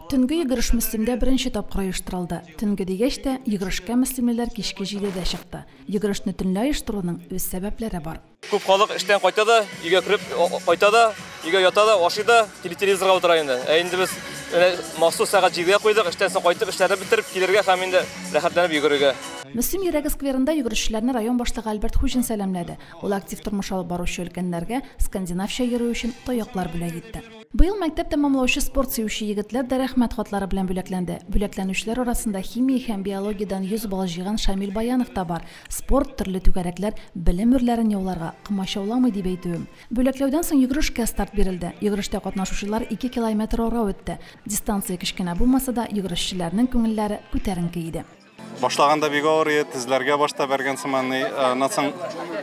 Төнге йөгереш Мөслимдә беренче тапкыр оештырылды. Төнге дигәч тә, йөгерешкә мөслимлеләр кичке җидедә чыкты. Йөгерешне төнлә оештыруның үз сәбәпләре бар. Күп халык эштән кайта да, өйгә кереп кайта да, өйгә ята да, ашый да, телевизорга утыра инде. Ә инде без менә махсус сәгать җидегә куйдык, эштән соң кайтып, эшләрне бетереп килергә һәм инде рәхәтләнеп йөгерергә. Мөслим йөрәге скверында йөгерешчеләрне район башлыгы Альберт Хуҗин сәламләде. Ул актив тормыш алып баручы өлкәннәргә скандинавча йөрү өчен таяклар бүләк итте. Быел мәктәп тәмамлаучы спорт сөюче егетләр дә рәхмәт хатлары белән бүләкләнде. Бүләкләнүчеләр арасында химия һәм биологиядән 100 балл җыйган Шамил Баянов та бар. Спорт, төрле түгәрәкләр белем үрләрен яуларга комачауламый дип әйтүем. Бүләкләүдән соң йөгерешкә старт бирелде. Йөгерештә катнашучылар 2 километр ара үтте. Дистанция кечкенә булмаса да, йөгерешчеләрнең күңелләре күтәренке иде. Башлаганда бик авыр иде, тезләргә башта бәргән сыман. Аннан соң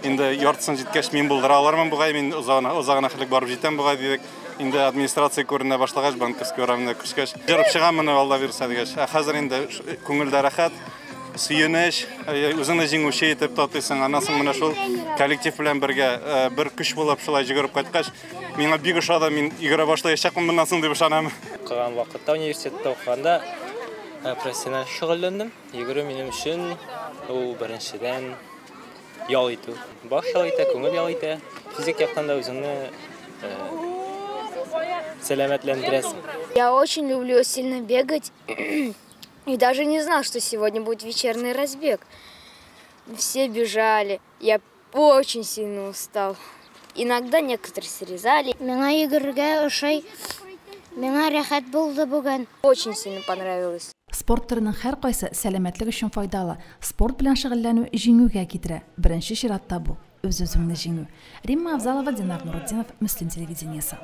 инде яртысын җиткәч, мин булдыра алырмын бугай, мин озагына, озагына хәтлек барып җитәм бугай дидек. Инде администрация күренә башлагач, Банковский урамында күчкәч, җырып чыгам моны, Алла бирсә дигәч. Ә хәзер инде күңелдә рәхәт, сөенеч, үзеңне җиңүче итеп татыйсың. Аннан соң менә шул коллектив белән бергә бер көч булып шулай йөгереп кайткач, миңа бик ошады, мин йөгерә башлаячакмын моннан соң дип ышанам. Укыган вакытта, университетта укыганда профессиональ шөгыльләндем. Йөгерү минем өчен ул беренчедән ял итү. Баш ял итә, күңел ял итә. Физик яктан да үзеңне сәламәтләндерәсең. Я очень люблю сильно бегать и даже не знал, что сегодня будет вечерний разбег. Все бежали, я очень сильно устал. Иногда некоторые срезали. Миңа йөгерергә ошый. Миңа рәхәт булды бүген. Очень сильно понравилось. Спорт төренең һәркайсы сәламәтлек өчен файдалы. Спорт белән шөгыльләнү җиңүгә китерә. Беренче чиратта бу үз-үзеңне җиңү. Римма Авзалова, Динар Нурутдинов, Мөслим телевидениесе.